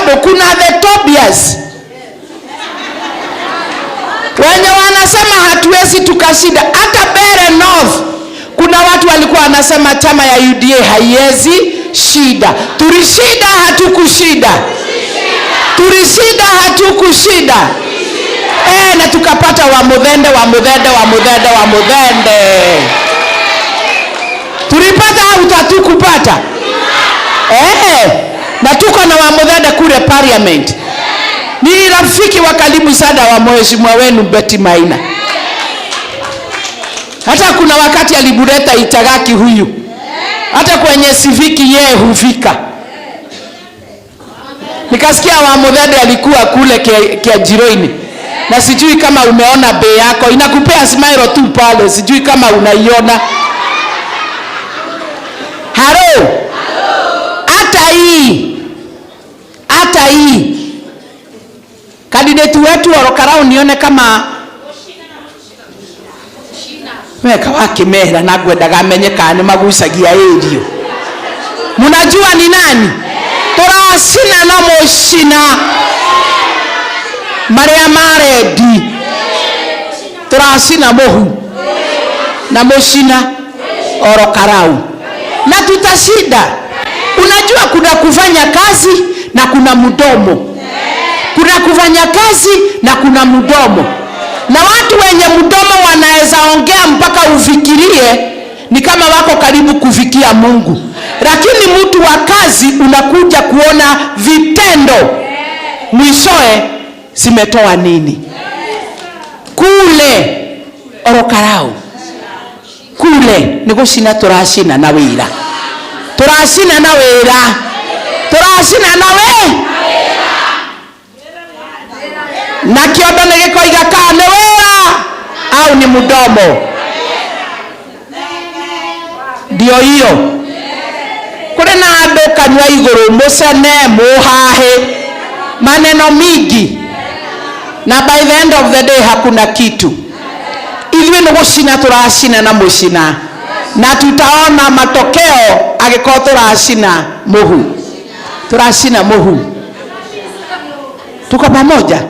Bado kuna the Tobias wenye wanasema hatuwezi tukashinda. Hata Mbeere North kuna watu walikuwa wanasema chama ya UDA haiwezi shida. Tulishinda, hatukushinda? Tulishinda, hatukushinda? Na tukapata wa Muthende, wa Muthende, wa Muthende, wa Muthende. Tulipata au hatukupata? Na tuko na wa Muthende kule parliament. Ni rafiki wa karibu sana wa mheshimiwa wenu Betty Maina. Hata kuna wakati alimleta Itagaki huyu, hata kwenye siviki yeye hufika. Nikasikia wa Muthende alikuwa kule Kiajiroini, na sijui kama umeona bei yako inakupea smile tu pale, sijui kama unaiona. Halo, hata hii candidate wetu Ol Kalou nione kama weka wakimera na ngwendaga amenye kana nĩ magucagia ĩrio. Mnajua ni nani? Tũracina na mũcina marĩa marendi, tũracina mũhu na mũcina Ol Kalou na tutashinda. Unajua kuna kufanya kazi na kuna mdomo, kuna kufanya kazi na kuna mdomo, na watu wenye mdomo wanaweza ongea mpaka ufikirie ni kama wako karibu kufikia Mungu, lakini mtu wa kazi unakuja kuona vitendo mwishoe zimetoa nini kule Ol Kalou. Kule nĩ gũcina tũracina na wĩra, tũracina na wĩra, tũracina na wĩ na kĩondo nĩ gĩkoiga kaa nĩ wĩra au ni mdomo. Ndio hiyo kũrĩ na andũ kanyua igũrũ, mũcene mũhahe maneno mingi, na by the end of the day hakuna kitu. Ithuĩ nĩ gũcina tũracina na mũcina, na tutaona matokeo angĩkorwo tũracina mũhu, tũracina mũhu. Tuko pamoja?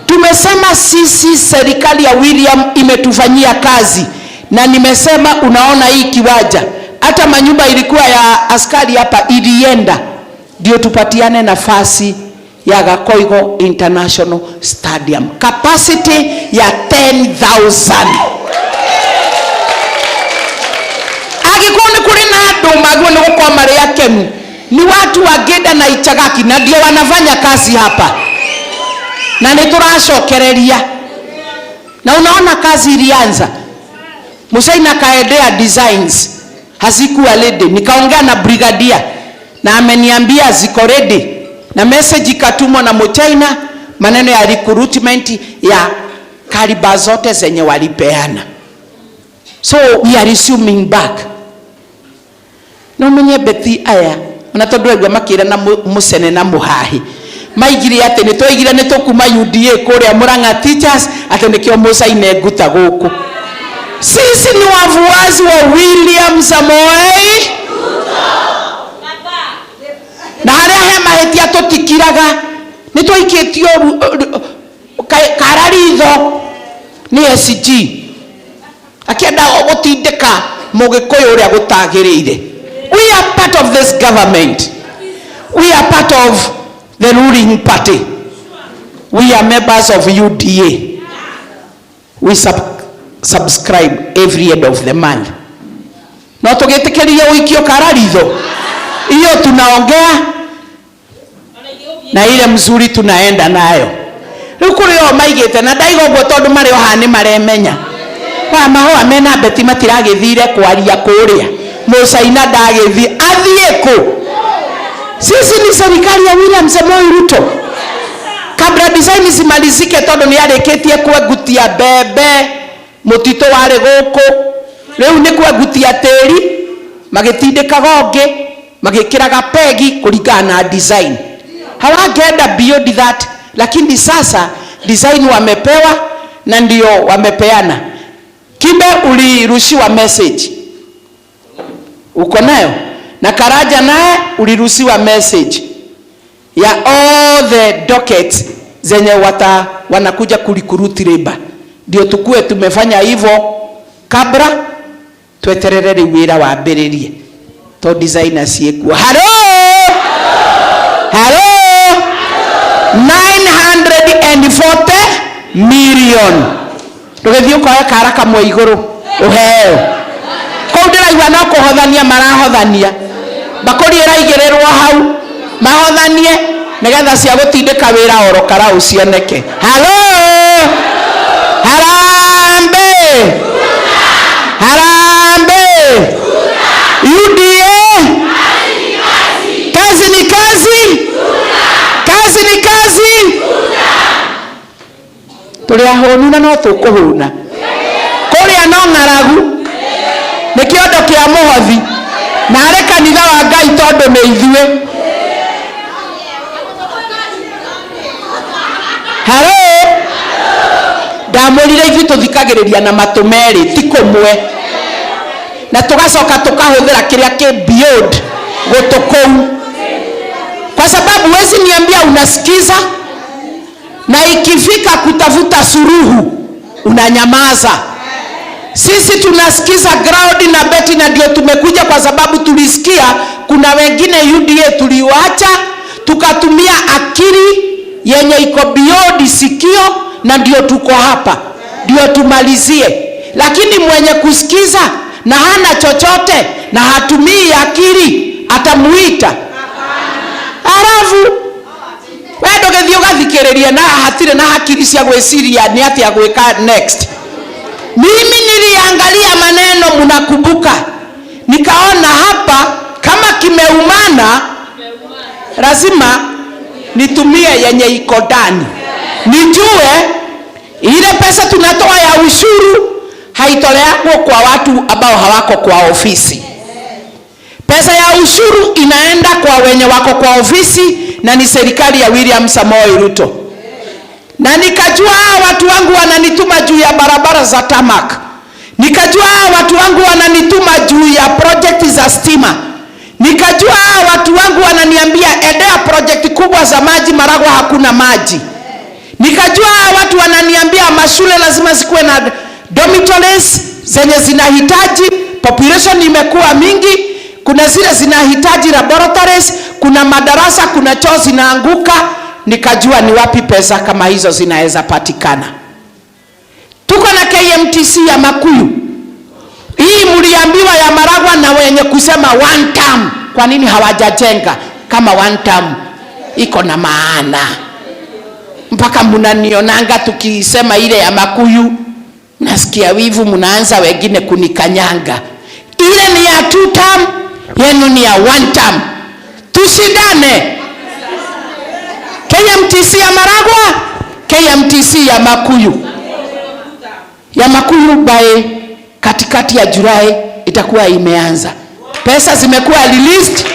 Tumesema sisi serikali ya William imetufanyia kazi, na nimesema unaona hii kiwanja, hata manyumba ilikuwa ya askari hapa ilienda, ndio tupatiane nafasi ya Gakoigo International Stadium, capacity ya 10,000. Angĩkorwo nĩ kũrĩ na andũ magwo nĩ gũkorwo marĩ akenu, ni watu wa Ngĩnda na Ichagaki, na ndio wanafanya kazi hapa, na nĩ tũracokereria, na unaona kazi ilianza. Musaina kaendea designs hazikuwa ready, nikaongea na brigadier na ameniambia ziko ready, na message ikatumwa na Mchina maneno ya recruitment ya kaliba zote zenye walipeana, so we are resuming back. No menye beti aya ona tondu aigua makira na mucene na muhahi maigire atĩ nĩ twaigire nĩ tũkuma UDA kũrĩa Murang'a Teachers, atĩ nĩkĩo mũcaine nguta gũkũ. Sisi ni wafuasi wa William Samoei, na harĩa he mahĩtia tũtikiraga. Nĩ twaikĩtio kara ritho nĩ SG akĩenda gũtindĩka mũgĩkũyũ ũrĩa gũtagĩrĩire. We are part of this government, we are part of the ruling party, we are members of UDA. We subscribe every end of the month. No tũgĩtĩkĩria ũikio kara ritho hiyo, tunaongea na ile mzuri tunaenda nayo. Rĩu kũrĩ o maigĩte na ndaiga ũguo tondũ marĩ o haha nĩ maremenya wa mahũa mena beti matiragĩthire kwaria kũrĩa mũcaina ndagĩthiĩ athiĩ kũ. Sisi ni serikali ya William Samoei Ruto. Kabla design zimalizike, tondũ nĩ arĩkĩtie kwengutia mbembe mũtitũ warĩ gũkũ, rĩu nĩ kwengutia tĩri magĩtindĩkaga ũngĩ magĩkĩraga pegi kũringana na design. Hawangeenda beyond that, lakini sasa design wamepewa na ndio wamepeana. Kimbe ulirushiwa message, uko nayo, na Karaja naye ulirushiwa message. Ya all the dockets zenye wanakuja kurecruit labor, ndio tukue tumefanya hivyo kabla tweterere rĩu wĩra wambĩrĩrie to designer ciĩkuo. Haro haro, 940 million, ndũgĩthiĩ ũkoe kara kamwe igũrũ ũheo kũu. Ndĩraigua no kũhothania marahothania, mbakũri ĩraigĩrĩrwo hau mahothanie nĩgetha cia gũtindĩka wĩra oro karau cioneke. Halo, harambee, harambee! UDA, kazi ni kazi, kazi ni kazi. Tũrĩ ahũnu na no tũkũhũna. Kũrĩa no ng'aragu nĩ kĩondo kĩa mũhothi na arĩ kanitha wa Ngai tondũ nĩ ithuĩ. Haro, ndamwĩrire ithuĩ tũthikagĩrĩria na matũ merĩ, ti kũmwe, na tũgacoka tũkahũthĩra kĩrĩa kĩ beyond gũtũ kũu, kwa sababu wezi niambia unasikiza na ikifika kutafuta suluhu unanyamaza. Sisi tunasikiza ground na beti, na ndio tumekuja kwa sababu tulisikia kuna wengine UDA tuliwacha tukatumia akili yenye iko beyond sikio, na ndio tuko hapa, ndio tumalizie. Lakini mwenye kusikiza na hana chochote na hatumii akili atamuita, arafu we ndũgĩthiĩ ũgathikĩrĩria na hatirĩ na hakiri cia gwĩciria nĩ atĩa gwĩka next. Mimi niliangalia maneno, mnakumbuka, nikaona hapa kama kimeumana, lazima nitumie yenye iko ndani, nijue ile pesa tunatoa ya ushuru haitoleagwo kwa watu ambao hawako kwa ofisi. Pesa ya ushuru inaenda kwa wenye wako kwa ofisi, na ni serikali ya William Samoei Ruto. Na nikajua hawa watu wangu wananituma juu ya barabara za tarmac. Nikajua hawa watu wangu wananituma juu ya project za stima. Nikajua hawa watu wangu wananiambia endea project kubwa za maji, Maragwa hakuna maji. Nikajua hawa watu wananiambia mashule lazima zikuwe na dormitories zenye zinahitaji, population imekuwa mingi, kuna zile zinahitaji laboratories, kuna madarasa, kuna choo zinaanguka. Nikajua ni wapi pesa kama hizo zinaweza patikana. Tuko na KMTC ya Makuyu. Hii mliambiwa ya Maragwa na wenye kusema one term, kwa nini hawajajenga kama one term iko na maana? Mpaka mnanionanga tukisema ile ya Makuyu, nasikia wivu, mnaanza wengine kunikanyanga. Ile ni ya two term, yenu ni ya one term. Tushindane. KMTC ya Maragwa, KMTC ya Makuyu. Ya Makuyu by katikati ya Julai itakuwa imeanza. Pesa zimekuwa released.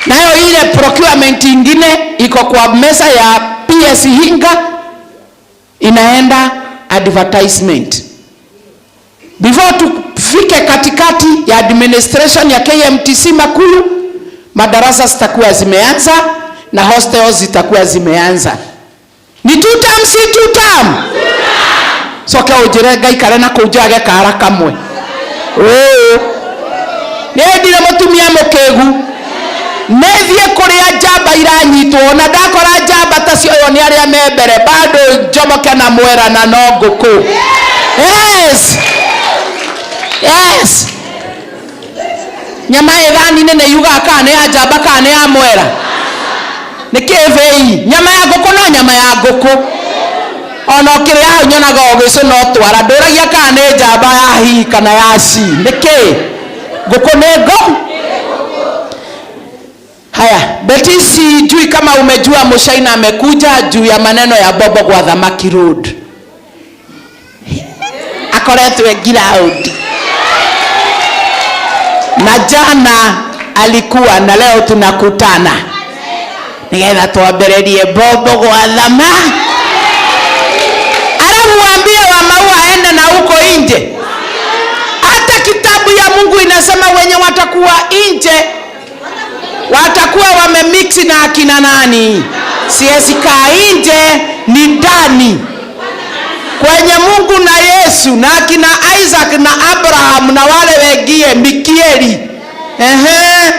Nayo ile procurement ingine iko kwa meza ya PS Hinga, inaenda advertisement. Before tufike katikati ya administration ya KMTC Makuyu, madarasa zitakuwa zimeanza na hostels zitakuwa zimeanza. Ni two term, si two term? Coke ũnjĩre ngaikare na kũu njage kara kamwe. Ũũ. Nĩ ndire mũtumia mũkĩgu, nĩthiĩ kũrĩa njamba iranyitwo, na ndakora njamba ta cioywo nĩ arĩa me mbere, bado njomoke na mwera na no ngũkũ. Yes, nyama ĩthani-inĩ nĩ yugaga kana nĩ ya njamba kana nĩ ya mwera. Nĩ kĩbĩi nyama ya ngũkũ, no nyama ya ngũkũ ona ũkĩrĩa hau nyonaga ũgĩcũna ũtwara, ndũragia kana nĩ njamba ya hi kana ya ci. Nĩkĩ ngũkũ nĩ ngũ. Haya, Betty, sijui kama umejua Mushaina amekuja juu ya maneno ya Bobo gwa Thamaki Road. Akoretwe ground. Na jana alikuwa na leo tunakutana. Nigetha twambĩrĩrie Bobo gwa Thamaki. Alafu waambie wa maua aende na huko nje. Hata kitabu ya Mungu inasema wenye watakuwa nje Watakuwa wamemix na akina nani? Siwezi kaa nje, ni ndani kwenye Mungu na Yesu na akina Isaac na Abraham na wale wengine Mikieli, ehe,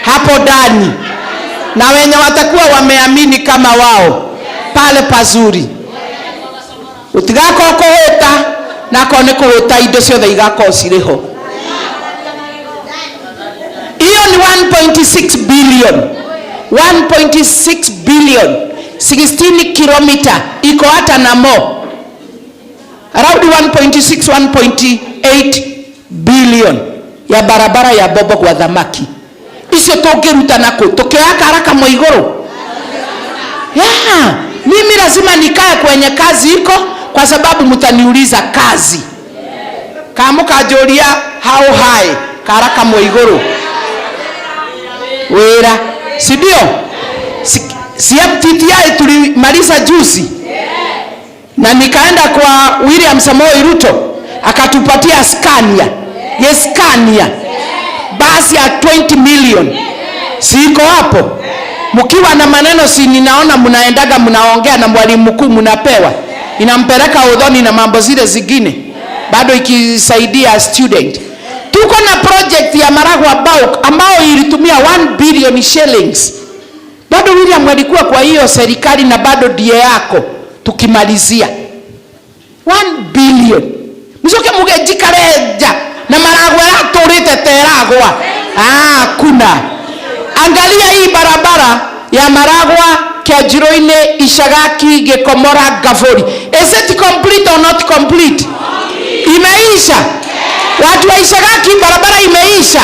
hapo ndani, na wenye watakuwa wameamini kama wao pale pazuri. Utigakorwo kuhuta na akorwo ni kuhuta indo ciothe igakorwo cirĩ ho. Hiyo ni 1.6 billion, 1.6 billion, 16 kilomita iko hata na mo around 1.6 1.8 billion ya barabara ya Bobo gwa thamaki. Icio tũngĩruta nakũ? Tũkĩoya kara kamwe igũrũ? Yeah, mimi lazima nikae kwenye kazi iko, kwa sababu mtaniuliza kazi kana mũkanjũria how high kara kamwe igũrũ wĩra, si ndio? Si MTTI tulimaliza juzi na nikaenda kwa William Samoei Ruto akatupatia Scania, yes, Scania basi ya 20 million, si iko hapo? Mkiwa na maneno, si ninaona mnaendaga mnaongea na mwalimu mkuu, mnapewa, inampeleka udhoni na mambo zile zingine, bado ikisaidia student. Tuko na project ya Maragua Bulk ambayo ilitumia 1 billion shillings. Bado William alikuwa kwa hiyo serikali na bado ndiye yako tukimalizia 1 billion. Mcoke muge njikare nja na Maragua ĩratũrĩte ta ĩragwa. Ah, kuna angalia hii barabara ya Maragua Kianjiro-inĩ, Ishagaki, Gikomora, Gavori. Is it complete or not complete? Imeisha. Watu wa Ishagaki barabara imeisha.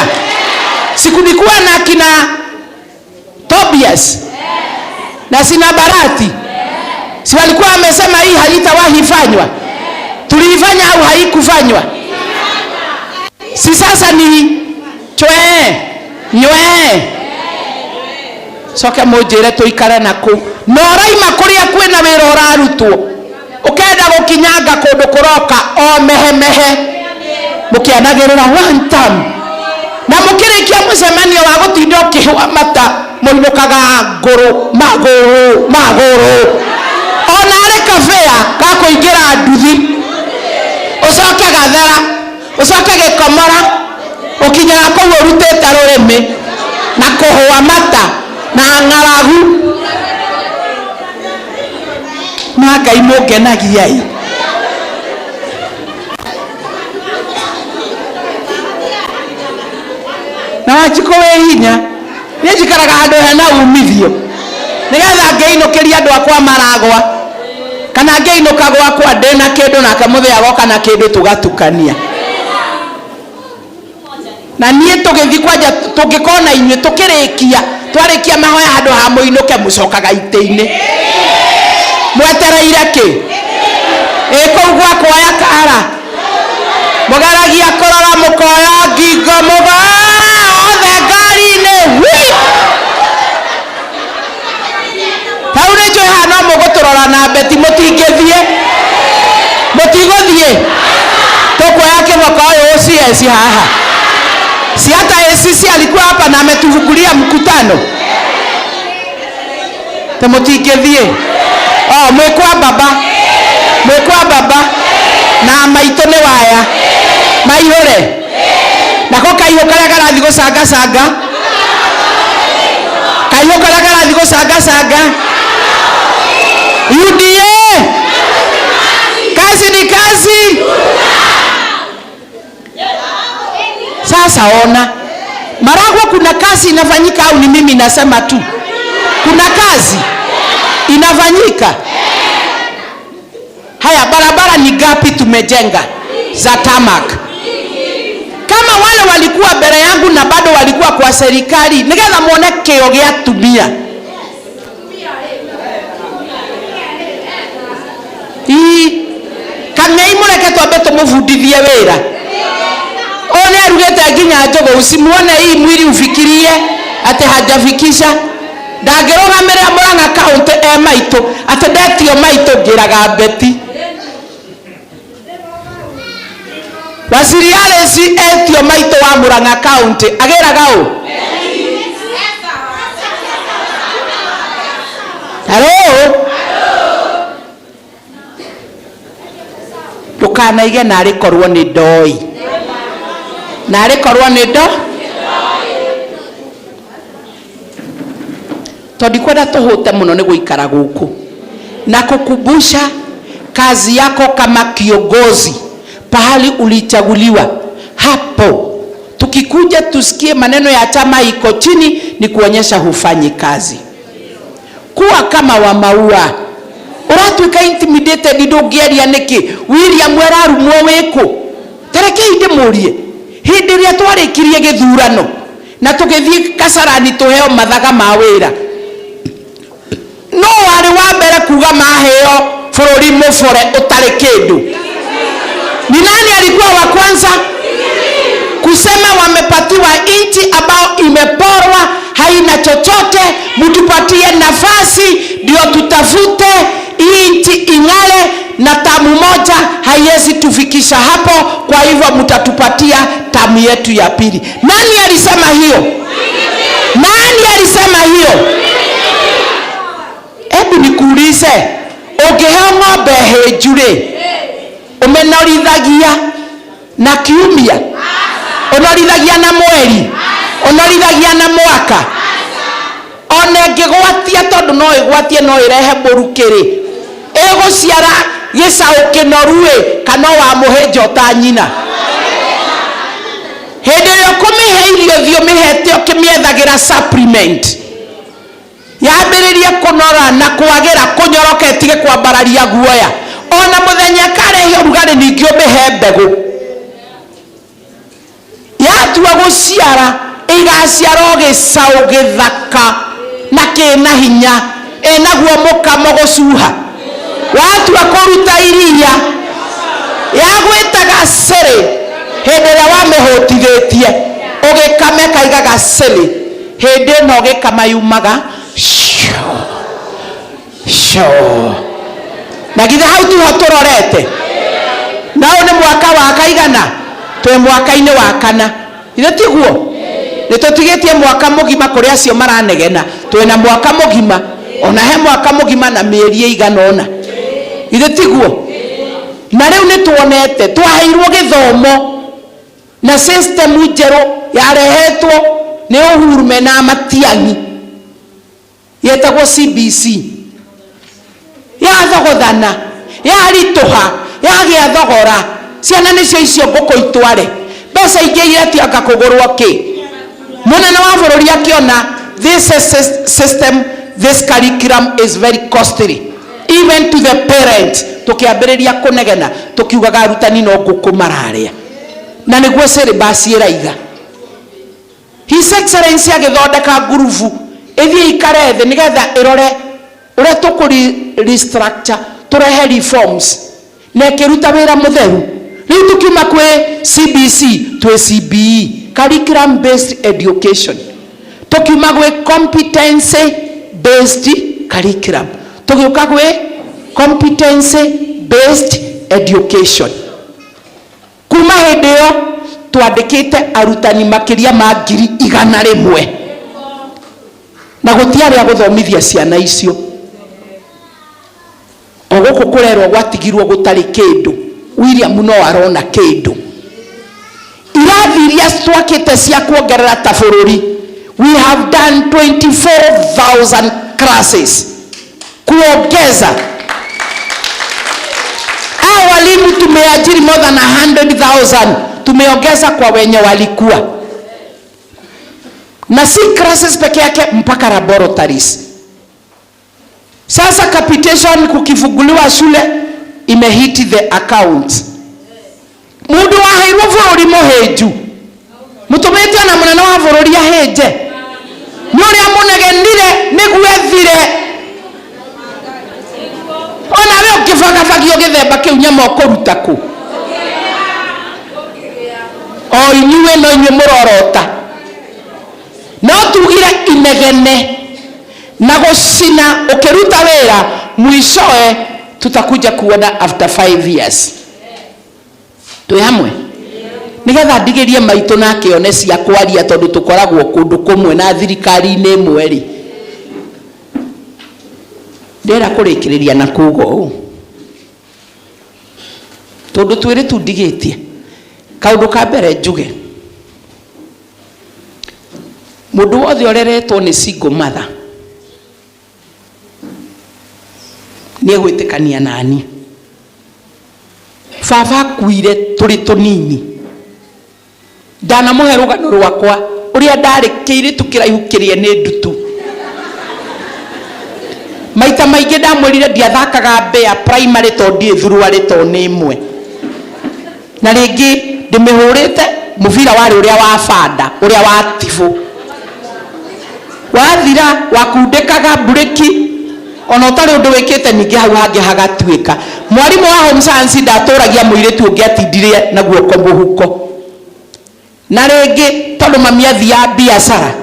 Sikulikuwa na kina Tobias na sina Barati, si walikuwa wamesema hii haitawahi fanywa? Tuliifanya au haikufanywa? Si sasa ni chwee nywee coke munjire tuikare naku na ũraima kũrĩa kwĩna wĩra ũrarutwo ũkenda gũkinyanga kũndũ kũroka o mehemehe mũkĩanagĩrĩra one time na mũkĩrĩkia mũcemanio wa gũtinda ũkĩhũa mata mũinũkaga ngũrũ magũrũ magũrũ ona arĩ kabea ga kũingĩra nduthi ũcoke gathera ũcoke gĩkomora ũkinyaga kũu ũrutĩte rũrĩmĩ na kũhũa mata na ng'aragu na Ngai mũngenagia ĩ. Na Wanjikũ wĩ hinya, niĩ njikaraga handũ hena umithio nĩgetha ngĩinũkĩria andũ akwa maragwa kana ngĩinũka gwakwa ndĩna kĩndũ nake mũthĩ agoka na kĩndũ tũgatukania. Na niĩ tũgĩthiĩ kwanja tũngĩkorwo na inyuĩ tũkĩrĩkia twarĩkia mahoya handũ ha mũinũke mũcokaga itĩ-inĩ mwetereire kĩ? Ĩ kũu gwakwoya kara mũgeragia kũrora mũkoya ngingo mũga othe ngari-inĩ wi tau nĩ njũĩ haha no mũgũtũrora na mbeti mũtingĩthiĩ mũtigũthiĩ tũkuoya kĩboko ũyũ OCS haha si hata ACC alikuwa hapa na ametufungulia mkutano te mũtingĩthiĩ oh mwĩ kwa baba mwĩ kwa baba na maitũ nĩ waya maihũre nako kaihũ karĩa karathiĩ gũcangacanga kaihũ karĩa karathiĩ gũcangacanga UDA kazi ni kazi. Sasa ona Maragwa, kuna kazi inafanyika au ni mimi nasema tu? Kuna kazi inafanyika. Haya, barabara ni gapi tumejenga za tarmac? Kama wale walikuwa mbele yangu na bado walikuwa kwa serikali, nigetha muone kĩo gĩa atumia. Ii kang'ei mũreke twambe tũmũbundithie wĩra. Ũyũ nĩ arugĩte nginya njũgũ, usimuone hii mwili ufikirie atĩ hajafikisha. Ndangĩrũgamĩrĩra Murang'a kaunti e maitũ atĩ ndetio maitũ ngĩraga Beti. Waziri Alice etio maitũ wa Murang'a County agĩraga ũ? Hello? Ndũkanaige narĩ korwo nĩ ndoi, narĩ korwo nĩ ndo, tondũ ndikwenda tũhũte mũno nĩ gũikara gũkũ na kukumbusha kazi yako kama kiongozi pahali ulichaguliwa. Hapo tukikuja tusikie maneno ya chama iko chini, ni kuonyesha hufanyi kazi. Kuwa kama wa maua uratuika intimidated, ndũngĩaria nĩkĩ? William ararumwo wĩkũ? Tarekei ndĩmũrie, hĩndĩ ĩrĩa twarĩkirie gĩthurano na tũgĩthiĩ Kasarani tũheo mathaga ma wĩra, no warĩ wa mbere kuga maheo bũrũri mũbore ũtarĩ kĩndũ? Ni nani alikuwa wa kwanza kusema wamepatiwa nchi ambao imeporwa, haina chochote, mtupatie nafasi ndio tutafute hii nchi ing'ale, na tamu moja haiwezi tufikisha hapo, kwa hivyo mtatupatia tamu yetu ya pili? Nani alisema hiyo? Nani alisema hiyo? Hebu nikuulize, ũngĩheo ng'ombe hĩnju rĩ, ũmĩnorithagia na kiumia, ũnorithagia na mweri, ũnorithagia na mwaka? Ona ĩngĩgwatia, tondũ no ĩgwatie, no ĩrehe mũrukĩ-rĩ, ĩgũciara gĩcaũ kĩnoru-ĩ, kana wamũhĩnja ta nyina? Hĩndĩ ĩrĩa ũkũmĩhe irio, thiĩ ũmĩhete ũkĩmĩethagĩra supplement, yambĩrĩrie kũnora na kwagĩra, kũnyoroka, ĩtige kwambararia guoya. Ona mũthenya karehe ũrugarĩ, ningĩ ũmĩhe mbegũ. Yatua gũciara, ĩgaciara o gĩcaũ gĩthaka na kĩna hinya, ĩnaguo mũkamo gũcuha. Watua kũruta iria, yagwĩtaga cĩrĩ. Hĩndĩ ĩrĩa wamĩhũtithĩtie ũgĩkame kaigaga cĩrĩ, hĩndĩ ĩno ũgĩkama yumaga cio cio. Na githĩ hau tiho tũrorete? Na ũyũ nĩ mwaka wa kaigana? Twĩ mwaka-inĩ wa kana, githĩ tiguo? Nĩ tũtigĩtie mwaka mũgima kũrĩ acio maranegena. Twĩna mwaka mũgima, ona he mwaka mũgima na mĩeri ĩigana ũna, githĩ tiguo? Na rĩu nĩ tuonete twaheirwo gĩthomo na system njerũ yarehetwo nĩ Uhuru mena Matiang'i, yetagwo CBC. Yathogothana, yaritũha, yagĩa thogora. Ciana nĩcio icio ngũkũ itware mbeca ingĩ iretianga kũgũrwo kĩ. Mũnene wa bũrũri akĩona this system, this curriculum is very costly even to the parents. Tũkĩambĩrĩria kũnegena, tũkiugaga arutani no ngũkũ mararĩa, na nĩguo syllabus ĩraiga. His Excellency agĩthondeka ngurubu ĩthiĩ ikare thĩ nĩgetha ĩrore ũrĩa tũkũ restructure, tũrehe reforms, na ĩkĩruta wĩra mũtheru. Rĩu tũkiuma kwĩ CBC twĩ CBE, curriculum based education. Tũkiuma gwĩ competency based curriculum, tũgĩũka gwĩ competency based education. Kuma hĩndĩ ĩyo twandĩkĩte arutani makĩria ma 100,000, na gũtiarĩ a gũthomithia ciana icio. O gũkũ kũrerwo gwatigirwo gũtarĩ kĩndũ, William no arona kĩndũ. Irathi iria twakĩte cia kuongerera ta bũrũri, we have done 24,000 classes kuongeza. Hao walimu tumeajiri more than 100,000, tumeongeza kwa wenye walikuwa. Na si classes peke yake, mpaka laboratories. Sasa capitation kukifunguliwa shule imehit the account. Mundu waheirwo bũrũri mũhĩnju, mũtũmĩte ona mũnene wa bũrũri ahĩnje nĩ ũrĩa mũnegenire nĩguo ethire. Onawe ũngĩbagabagio gĩthemba kĩu, nyama ũkũruta kũ? O inyuĩ no inyuĩ mũrorota. No tugire inegene na gũcina ũkĩruta wĩra, mwishoe tutakuja kuona after 5 years. Twĩ hamwe. Nĩgetha ndigĩrie maitũ nake one cia kwaria, tondũ tũkoragwo kũndũ kũmwe na thirikari-inĩ ĩmwe rĩ. Ndĩrenda kũrĩkĩrĩria na kuga ũũ, tondũ twĩrĩ tu ndigĩtie. Kaũndũ ka mbere njuge, mũndũ wothe ũreretwo nĩ single mother nĩ egwĩtĩkania nani. Baba akuire tũrĩ tũnini. Ndanamũhe rũgano rwakwa ũrĩa ndarĩ kĩirĩtu kĩraihu kĩrĩe nĩ ndutu. Maita maingĩ ndamwĩrire ndiathakaga mbea primary tondũ ndiĩ thuruarĩ to nĩ ĩmwe. Na rĩngĩ ndĩmĩhũrĩte mũbira warĩ ũrĩa wa banda, ũrĩa wa tibũ. Wathira wakundĩkaga mburĩki ona ũtarĩ ũndũ wĩkĩte, ningĩ hau hangĩ hagatuĩka. Mwarimũ wa home science ndatũragia mũirĩtu ũngĩ atindire na guoko mũhuko. Na rĩngĩ tondũ mami athiaga biacara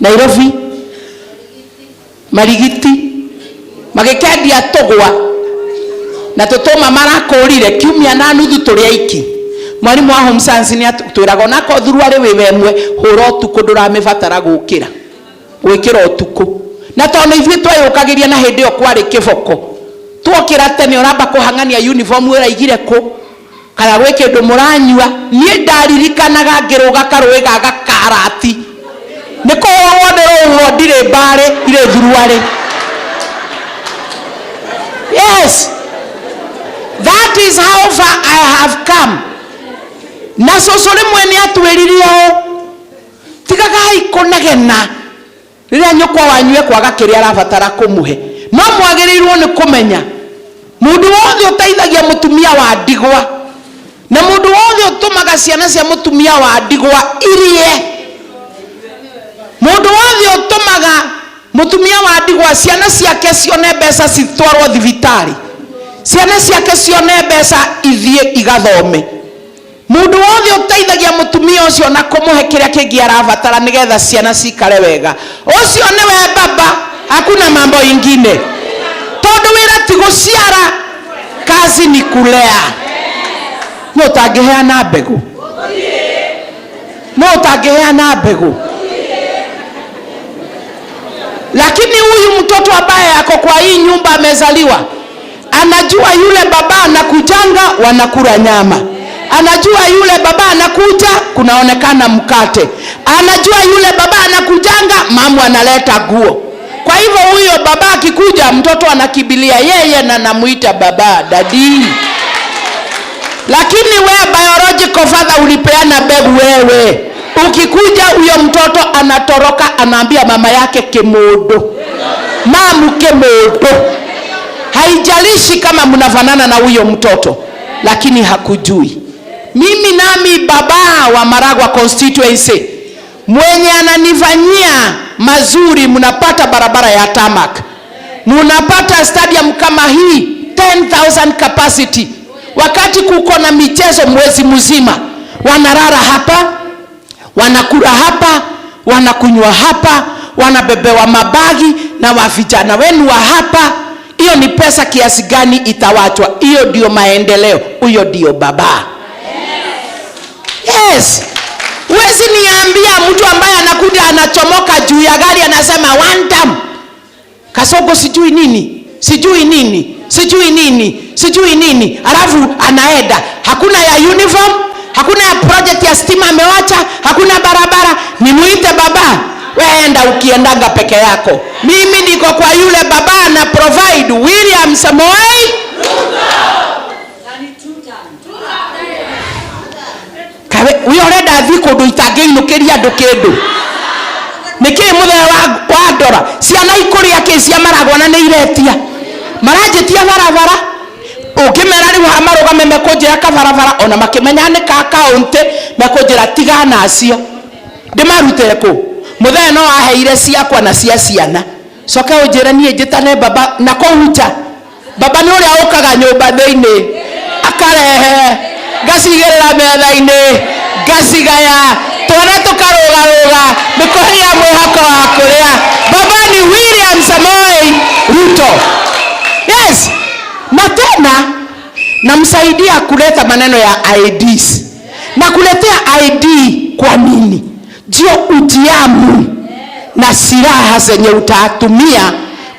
Nairobi, Marigiti, magĩkendia tũgwa na tũtũma marakũrire kiumia na nuthu tũrĩ aiki. Mwarimũ wa home science nĩ atwĩraga onakorwo thuruarĩ wĩ wemwe, hũra ũtukũ, ndũramĩbatara gũkĩra gwĩkĩra ũtukũ. Na tondũ nĩ ithuĩ tweyũkagĩria na hĩndĩ ĩyo kwarĩ kĩboko, twokĩra tene ũramba kũhang'ania uniform ũraigire kũ, kana gwĩ kĩndũ mũranyua. Niĩ ndaririkanaga ngĩrũga karũĩ ga gakarati nĩ kũhũrwo nĩ rũhuho, ndirĩ mbarĩ irĩ thuruarĩ. Yes, that is how far I have come. Na cũcũ rĩmwe nĩ atwĩrire ũũ, tigagai kũnegena rĩrĩa nyũkwa wanyu ekwaga kĩrĩa arabatara kũmũhe. No mwagĩrĩirwo nĩ kũmenya mũndũ wothe ũteithagia mũtumia wa ndigwa na mũndũ wothe ũtũmaga ciana cia mũtumia wa ndigwa irie, mũndũ wothe ũtũmaga mũtumia wa ndigwa ciana ciake cione mbeca citwarwo thibitarĩ, ciana ciake cione mbeca ithiĩ igathome, mũndũ wothe ũteithagia mũtumia ũcio na kũmũhe kĩrĩa kĩngĩ arabatara nĩgetha ciana cikare wega, ũcio nĩwe baba. Hakuna mambo ingine, tondũ wĩra ti gũciara, kazi ni kulea. No ũtangĩheana mbegũ, no ũtangĩheana mbegũ, lakini huyu mtoto ambaye ako kwa hii nyumba amezaliwa, anajua yule baba anakujanga wanakula nyama, anajua yule baba anakuja kunaonekana mkate, anajua yule baba anakujanga mamu analeta guo. Kwa hivyo huyo baba akikuja, mtoto anakimbilia yeye na namuita baba, daddy. Lakini we biological father ulipeana mbegu wewe, ukikuja huyo mtoto anatoroka, anaambia mama yake kimundu, mamu kimundu. Haijalishi kama mnafanana na huyo mtoto, lakini hakujui. Mimi nami baba wa Maragwa constituency mwenye ananifanyia mazuri, mnapata barabara ya tarmac, mnapata stadium kama hii 10,000 capacity. Wakati kuko na michezo mwezi mzima, wanarara hapa, wanakula hapa, wanakunywa hapa, wanabebewa mabagi na wa vijana wenu wa hapa. Hiyo ni pesa kiasi gani itawachwa? Hiyo ndio maendeleo, huyo ndio baba. Yes. Huwezi niambia mtu ambaye anakuja anachomoka juu ya gari anasema one time Kasongo sijui nini, sijui nini, sijui nini, sijui nini, alafu anaenda. Hakuna ya uniform, hakuna ya project ya stima amewacha, hakuna barabara. Nimuite baba? Weenda ukiendanga peke yako. Mimi niko kwa yule baba ana provide, William Samoei. Kawe uyo urenda thiĩ kũndũ itangĩinũkĩria andũ kĩndũ nĩkĩ? Mũthee wa ndora ciana ikũrĩa kĩ cia Maragwa na nĩ iretia maranjĩtia barabara. Ũngĩmera rĩu haha marũgame mekũnjĩra kabarabara, ona makĩmenya nĩ ka kaũntĩ mekũnjĩra tigana acio ndĩmarutĩre kũ. Mũthee no aheire ciakwa na cia ciana, coke ũnjĩre niĩ njĩtane baba na kũu nja. Baba nĩ ũrĩa ũkaga nyũmba thĩinĩ akarehe, ngacigĩrĩra metha-inĩ, ngacigaya, twana tũkarũgarũga nĩ kũgĩa mwĩhoko wa kũrĩa. Baba ni William Samoei Ruto. Yes, na tena na Nilimsaidia kuleta maneno ya IDs. Na kuletea ID kwa nini? Ndio ujiamu na silaha zenye utatumia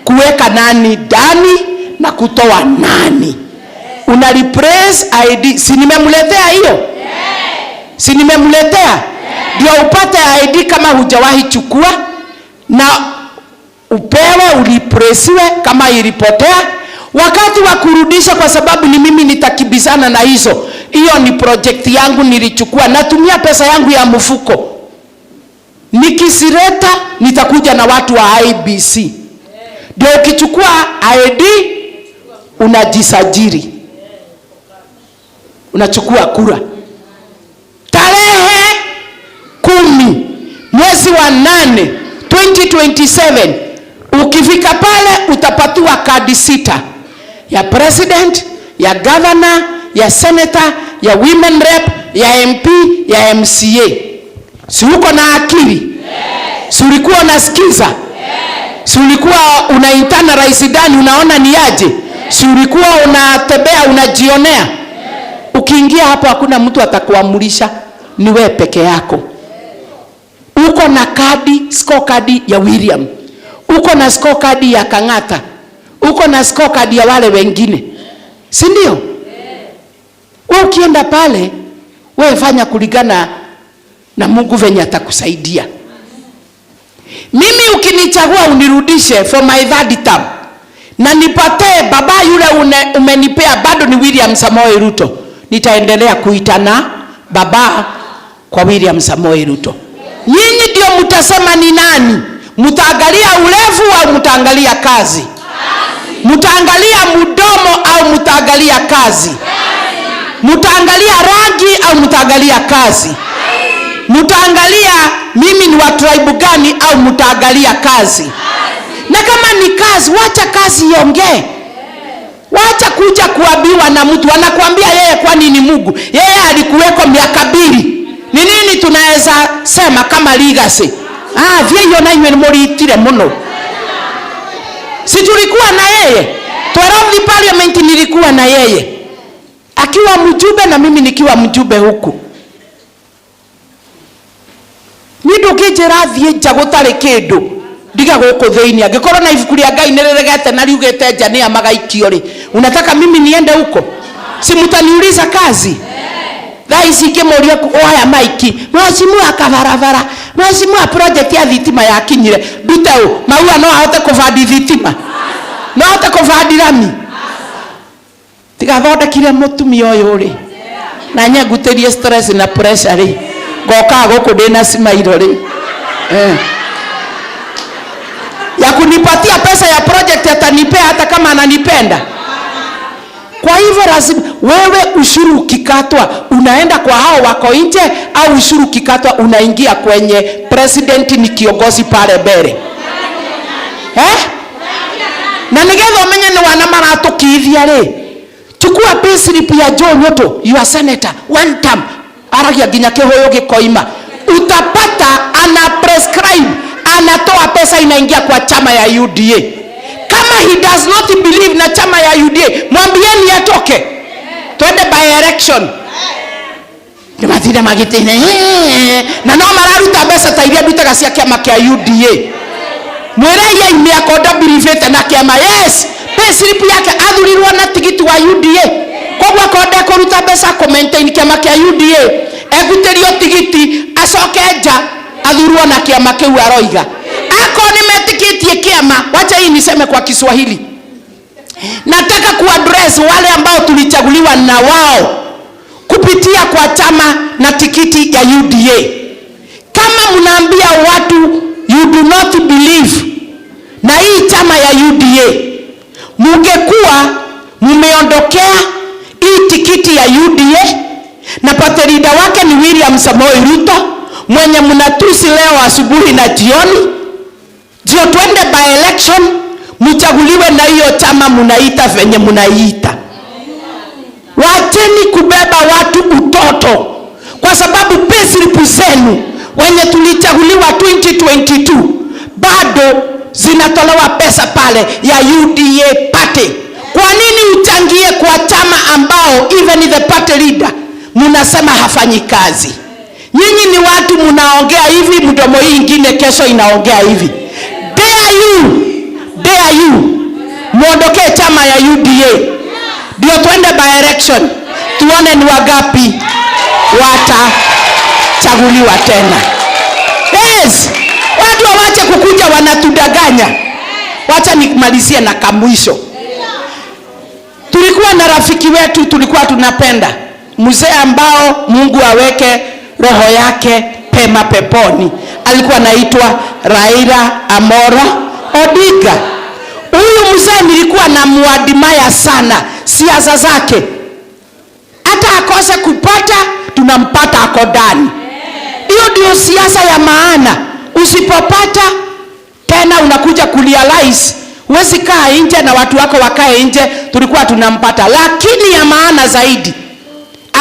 kuweka nani ndani na kutoa nani. Una replace ID. Si nimemletea hiyo? Si nimemletea? Ndio upate ID kama hujawahi chukua na upewe ureplaciwe kama ilipotea. Wakati wa kurudisha, kwa sababu ni mimi nitakibizana na hizo, hiyo ni project yangu nilichukua, natumia pesa yangu ya mfuko. Nikisireta nitakuja na watu wa IEBC. Ndio ukichukua ID unajisajili, unachukua kura. Tarehe 10 mwezi wa 8 2027, ukifika pale utapatiwa kadi 6 ya president, ya governor, ya senator, ya women rep, ya MP, ya MCA. Si uko na akili? Si ulikuwa unasikiza? Si ulikuwa unaitana Rais Dani unaona ni aje? Si ulikuwa unatembea unajionea? Ukiingia hapo hakuna mtu atakuamulisha, ni wewe peke yako. Uko na kadi, scorecard ya William, uko na scorecard ya Kang'ata, uko na scorecard ya wale wengine, si ndio? Wewe ukienda pale, wewe fanya kulingana na Mungu venye atakusaidia. Mimi ukinichagua unirudishe for my third term na nipate baba yule umenipea bado ni William Samoei Ruto, nitaendelea kuitana baba kwa William Samoei Ruto. Nyinyi ndio mtasema ni nani. Mtaangalia urefu au mtaangalia kazi? Mtaangalia mdomo au mtaangalia kazi? Mtaangalia rangi au mtaangalia kazi? Mtaangalia mimi ni wa tribe gani au mtaangalia kazi? Na kama ni kazi, wacha kazi iongee. Wacha kuja kuambiwa na mtu anakuambia yeye kwani ni Mungu. Yeye alikuweko miaka 2. Ni nini tunaweza sema kama legacy? Ah, vye na inywe ni muno. Si tulikuwa na yeye? 12 parliament nilikuwa na yeye. Akiwa mjumbe na mimi nikiwa mjumbe huku. Ni ndũngĩnjĩra thiĩ nja gũtarĩ kĩndũ ndiga gũkũ thĩinĩ. Angĩkorwo na ibuku rĩa Ngai nĩrĩregete na riugĩte nja nĩ magaikio rĩ, unataka mimi niende huko? Si mtaniuliza kazi? Thaa ici ngĩmũria oya maiki, mheshimiwa kabarabara, mheshimiwa project ya thitima yakinyire, ndute ũ? Maua no ahote kũbandi thitima? No ahote kũbandi rami? Tigathondekire mũtumia ũyũ rĩ, na nyengutĩrie stress na pressure rĩ, ngokaga gũkũ ndĩna cimairo rĩ. Ya kunipatia pesa ya project atanipea hata kama ananipenda. Kwa hivyo lazima wewe ushuru ukikatwa unaenda kwa hao wako nje, au ushuru ukikatwa unaingia kwenye president ni kiongozi pale mbele. Na nigetha umenye ni wana maratukithia ri, chukua pay slip ya Joe Ruto, your senator one term, aragia nginya kihuyu gikoima, utapata ana prescribe, anatoa pesa inaingia kwa chama ya UDA. Kama he does not believe na chama ya UDA, mwambieni atoke, twende by election. Ni mathire magitine na no mararuta mbeca ta iria ndutaga cia kiama kia UDA. Mwirei aime akonda believete na kiama. Yes, pay slip yake athurirwo na tigiti wa UDA, koguo akorwo ndekũruta mbeca kũ maintain kiama kia UDA, egutĩrio tigiti acoke nja athurwo na kiama kĩu aroiga. Akorwo nĩ metĩkĩtie kiama, wacha hii niseme kwa Kiswahili. Nataka kuaddress wale ambao tulichaguliwa na wao kupitia kwa chama na tikiti ya UDA. Kama mnaambia watu you do not believe na hii chama ya UDA, mungekuwa mmeondokea hii tikiti ya UDA na party leader wake ni William Samoei Ruto mwenye mnatusi leo asubuhi na jioni, ndio twende by election mchaguliwe na hiyo chama mnaita venye mnaita. Wacheni kubeba watu utoto, kwa sababu payslip zenu wenye tulichaguliwa 2022 bado zinatolewa pesa pale ya UDA party. Kwa nini uchangie kwa chama ambao even the party leader munasema hafanyi kazi? Nyinyi ni watu munaongea hivi, mdomo hii ingine kesho inaongea hivi. Dare you, dare you muondokee chama ya UDA ndio twende by election, tuone ni wagapi watachaguliwa tena. Yes, watu wawache kukuja wanatudanganya. Wacha nimalizie na kamwisho. Tulikuwa na rafiki wetu tulikuwa tunapenda, mzee ambao Mungu aweke roho yake pema peponi, alikuwa anaitwa Raila Amolo Odinga. Huyu mzee nilikuwa namuadmire sana siasa zake, hata akose kupata tunampata ako ndani. Hiyo ndio siasa ya maana. Usipopata tena unakuja kurealize huwezi kaa nje na watu wako wakae nje, tulikuwa tunampata. Lakini ya maana zaidi,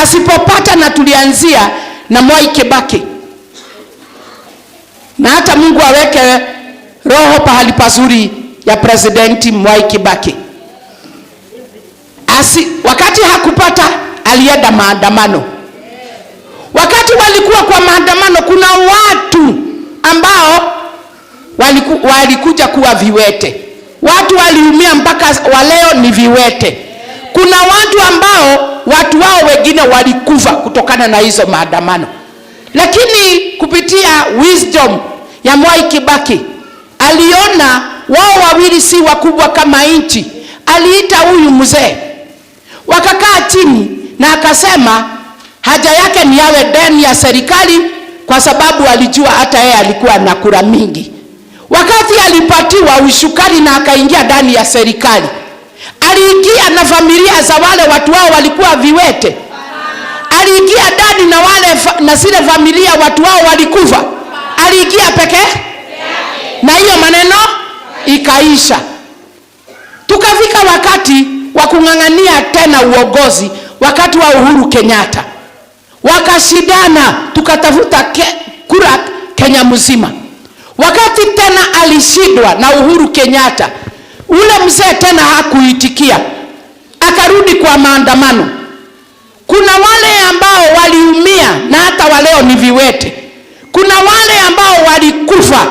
asipopata, na tulianzia na Mwai Kibaki, na hata Mungu aweke roho pahali pazuri ya President Mwai Kibaki. Wakati hakupata alienda maandamano. Wakati walikuwa kwa maandamano, kuna watu ambao walikuja kuwa viwete, watu waliumia mpaka waleo ni viwete. Kuna watu ambao watu wao wengine walikufa kutokana na hizo maandamano, lakini kupitia wisdom ya Mwai Kibaki aliona wao wawili si wakubwa kama nchi. Aliita huyu mzee, wakakaa chini na akasema haja yake ni awe ndani ya serikali, kwa sababu alijua hata yeye alikuwa na kura mingi. Wakati alipatiwa ushukani na akaingia ndani ya serikali, aliingia na familia za wale watu wao walikuwa viwete, aliingia ndani na wale na zile familia watu wao walikufa, aliingia peke na hiyo maneno ikaisha. Tukafika wakati wa kung'ang'ania tena uongozi, wakati wa Uhuru Kenyatta wakashindana, tukatafuta kura Kenya mzima. Wakati tena alishindwa na Uhuru Kenyatta, ule mzee tena hakuitikia, akarudi kwa maandamano. Kuna wale ambao waliumia na hata waleo ni viwete, kuna wale ambao walikufa,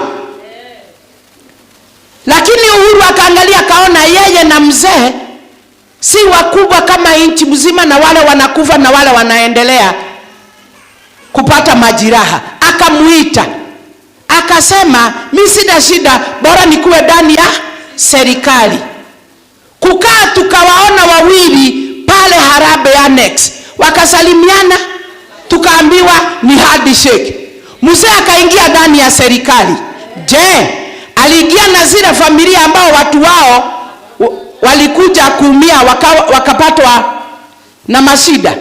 lakini Uhuru akaangalia akaona yeye na mzee si wakubwa kama nchi mzima, na wale wanakufa na wale wanaendelea kupata majeraha. Akamuita akasema, mi sina shida, bora nikuwe ndani ya serikali. Kukaa tukawaona wawili pale Harambee Annex, wakasalimiana, tukaambiwa ni handshake. Mzee akaingia ndani ya serikali. Je, aliingia na zile familia ambao watu wao walikuja kuumia wakapatwa na mashida?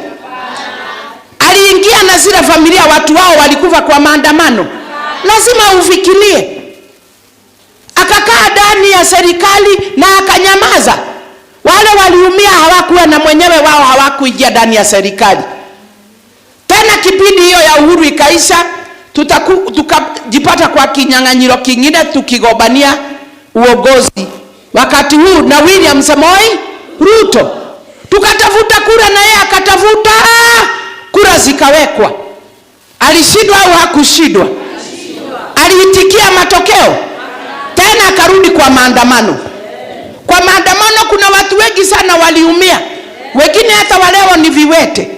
Aliingia na zile familia watu wao walikufa kwa maandamano? Lazima ufikirie. Akakaa ndani ya serikali na akanyamaza. Wale waliumia hawakuwa na mwenyewe wao, hawakuingia ndani ya serikali. Tena kipindi hiyo ya Uhuru ikaisha, tukajipata kwa kinyang'anyiro kingine tukigombania uongozi. Wakati huu na William Samoei Ruto tukatafuta kura na yeye akatafuta kura zikawekwa. Alishindwa au hakushindwa? Aliitikia matokeo tena, akarudi kwa maandamano. Kwa maandamano kuna watu wengi sana waliumia, wengine hata waleo ni viwete,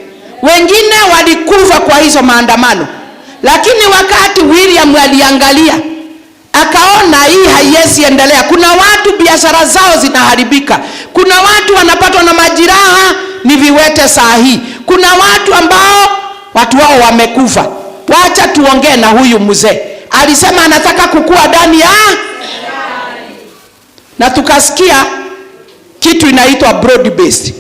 wengine walikufa kwa hizo maandamano. Lakini wakati William aliangalia akaona hii haiwezi endelea. Kuna watu biashara zao zinaharibika, kuna watu wanapatwa na majeraha ni viwete saa hii, kuna watu ambao watu wao wamekufa. Wacha tuongee na huyu mzee, alisema anataka kukua ndani ya, na tukasikia kitu inaitwa broad based.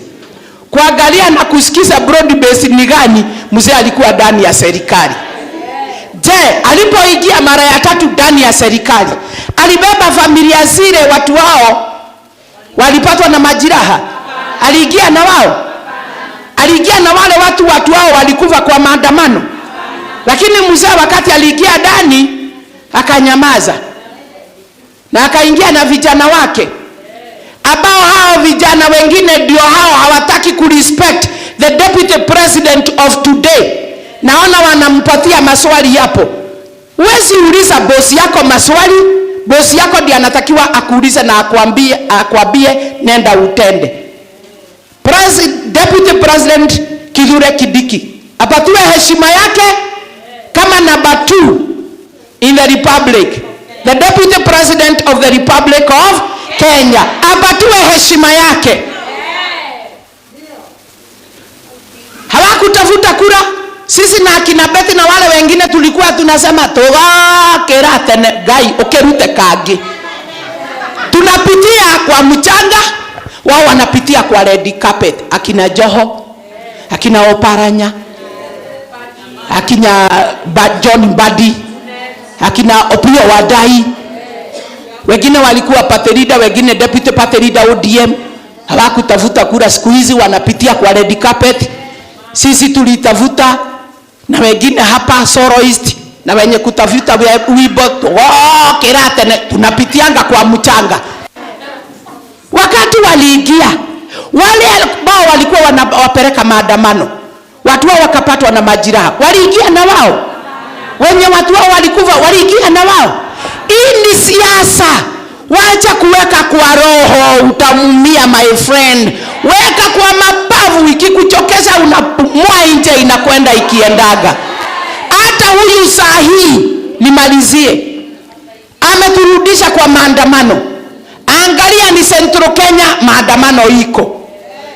Kuangalia na kusikiza broad based ni gani, mzee alikuwa ndani ya serikali. Je, alipoingia mara ya tatu ndani ya serikali, alibeba familia zile watu wao walipatwa na majeraha? Aliingia na wao? Aliingia na wale watu wao walikufa kwa maandamano? Lakini mzee wakati aliingia ndani akanyamaza, na akaingia na vijana wake. Ambao hao vijana wengine ndio hao hawataki kurespect the deputy president of today. Naona wanampatia maswali hapo. Huwezi uliza bosi yako maswali, bosi yako ndiye anatakiwa akuulize na akwambie nenda utende. Deputy President Kithure Kindiki apatiwe heshima yake kama number 2 in the republic, the deputy president of the Republic of Kenya, apatiwe heshima yake. Hawakutafuta kura. Sisi na akina Betty na wale wengine tulikuwa tunasema tugakira tene Ngai ukirute kangi. Tunapitia kwa mchanga, wao wanapitia kwa red carpet. Akina Joho, akina Oparanya, akina John Mbadi, akina Opiyo Wandayi. Wengine walikuwa party leader, wengine deputy party leader ODM. Hawakutafuta kura, siku hizi wanapitia kwa red carpet. Sisi tulitafuta na wengine hapa soloist na wenye kutafuta wimbo tugokira tene, tunapitianga kwa mchanga. Wakati waliingia wale ambao walikuwa wanawapeleka maandamano, watu wao wakapatwa na majeraha, waliingia na wao. Wenye watu wao walikufa, waliingia na wao. Hii ni siasa. Wacha kuweka kwa roho, utamumia my friend. Weka kwa mabavu, ikikuchokesha unapumua nje, inakwenda ikiendaga. Hata huyu saa hii nimalizie, ameturudisha kwa maandamano. Angalia ni Central Kenya maandamano iko.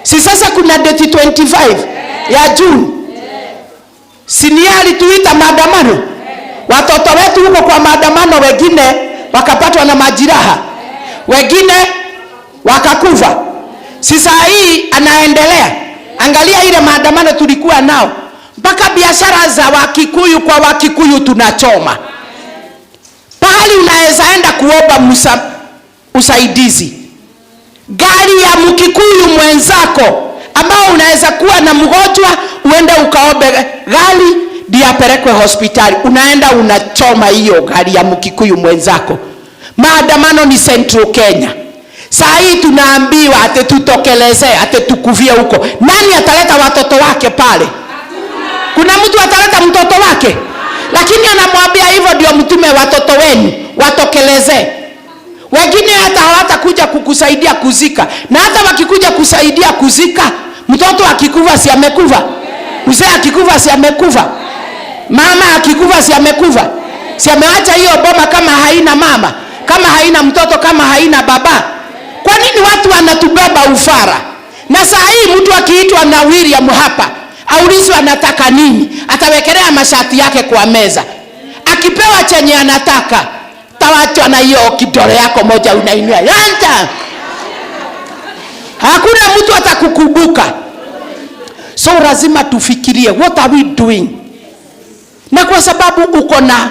Si sasa kuna date 25 ya June. Si ni alituita maandamano? Watoto wetu huko kwa maandamano, wengine wakapatwa na majeraha, wengine wakakufa. Si saa hii anaendelea. Angalia ile maandamano tulikuwa nao, mpaka biashara za Wakikuyu kwa Wakikuyu tunachoma. Pahali unaweza enda kuomba usaidizi, gari ya Mkikuyu mwenzako ambao unaweza kuwa na mgonjwa, uende ukaombe gari ndiye apelekwe hospitali, unaenda unachoma hiyo gari ya Mkikuyu mwenzako. Maandamano ni Central Kenya. Saa hii tunaambiwa ati tutokeleze, ati tukuvie huko. Nani ataleta watoto wake pale? Kuna mtu ataleta mtoto wake? Lakini anamwambia hivyo ndio mtume watoto wenu watokeleze. Wengine hata hawatakuja kukusaidia kuzika. Na hata wakikuja kusaidia kuzika, mtoto akikufa si amekufa? Mzee akikufa si amekufa? Mama akikufa si amekufa? Si ameacha hiyo boma kama haina mama, kama haina mtoto, kama haina baba? Kwa nini watu wanatubeba ufara? Na saa hii mtu akiitwa na William hapa, aulizwe anataka nini, atawekelea mashati yake kwa meza. Akipewa chenye anataka, tawachwa na hiyo kidole yako moja unainua. Yanta! Hakuna mtu atakukumbuka. So lazima tufikirie, what are we doing? Na kwa sababu uko na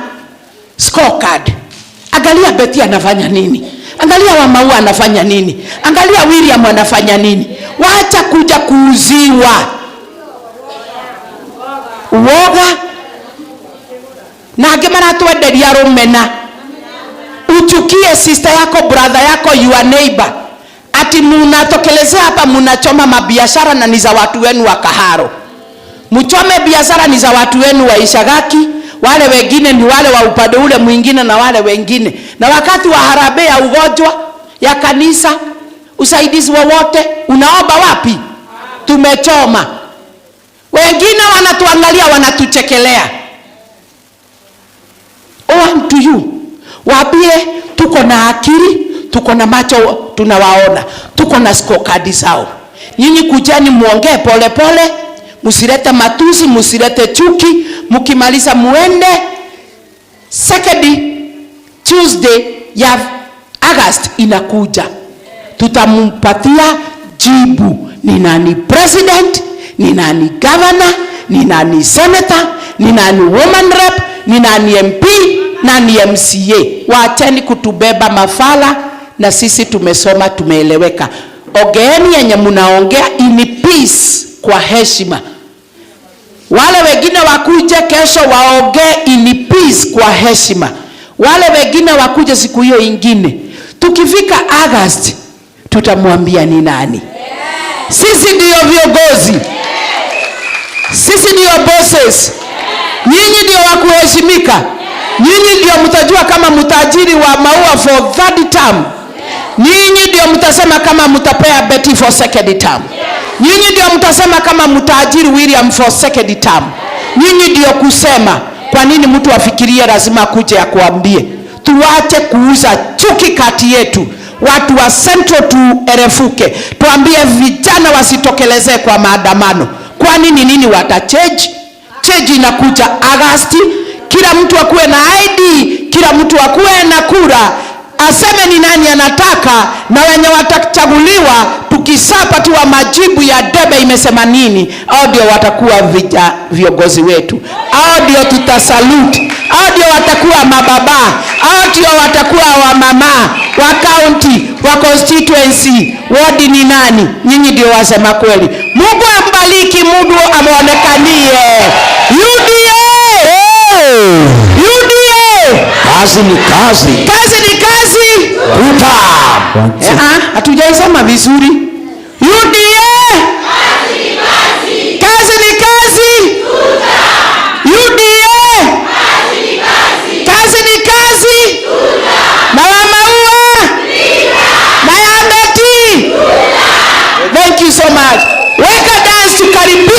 scorecard, angalia Betty anafanya nini, angalia Wamaua anafanya nini, angalia William anafanya nini. Wacha kuja kuuziwa uoga na angĩ maratwenderia rũmena. Uchukie sister yako, brother yako, your neighbor, ati munatokelezea hapa munachoma mabiashara na ni za watu wenu wa Kaharo. Mchome biashara ni za watu wenu wa Ishagaki, wale wengine ni wale wa upande ule mwingine na wale wengine. Na wakati wa harambee ya ugonjwa ya kanisa, usaidizi wowote unaomba wapi? Tumechoma. Wengine wanatuangalia, wanatuchekelea. Oh, unto you. Waambie tuko na akili, tuko na macho tunawaona, tuko na scorecard zao. Nyinyi kujeni muongee pole pole, msilete matusi, msilete chuki, mkimaliza muende. Second Tuesday ya August inakuja, tutampatia jibu ni nani president, ni nani governor, ni nani senator, ni nani woman rep, ni nani MP, nani MCA. Waacheni kutubeba mafala, na sisi tumesoma, tumeeleweka. Ongeeni yenye mnaongea in peace, kwa heshima. Wale wengine wakuje kesho waongee in peace, kwa heshima. Wale wengine wakuje siku hiyo ingine. Tukifika August Tutamwambia ni nani. Sisi ndiyo viongozi, sisi ndiyo bosses, nyinyi ndio wa kuheshimika, nyinyi ndio mtajua kama mtaajiri wa Maua for third term. Nyinyi ndio mtasema kama mtapea Betty for second term. Nyinyi ndio mtasema kama mtaajiri William for second term. Nyinyi ndio kusema. Kwa nini mtu afikirie lazima akuje akuambie? Tuache kuuza chuki kati yetu. Watu wa Central tuerefuke, tuambie vijana wasitokelezee kwa maandamano. Kwani ni nini watachange? Change inakuja Agasti. Kila mtu akuwe na ID, kila mtu akuwe na kura, aseme ni nani anataka, na wenye watachaguliwa, tukishapatiwa majibu ya debe imesema nini, au ndio watakuwa viongozi wetu, au ndio tutasalute, au ndio watakuwa mababa, au ndio watakuwa wamama wa county, wa constituency, ward ni nani? Nyinyi ndio wasema kweli. Mungu ambariki, Mungu amwonekanie. UDA! UDA! Kazi ni kazi. Kazi ni kazi. Tuta. Hatujaisema vizuri. UDA! Kazi ni kazi. UDA! Kazi ni kazi. Na wa Maua na ya Betty. Thank you so much. Weka dance tukaribishe.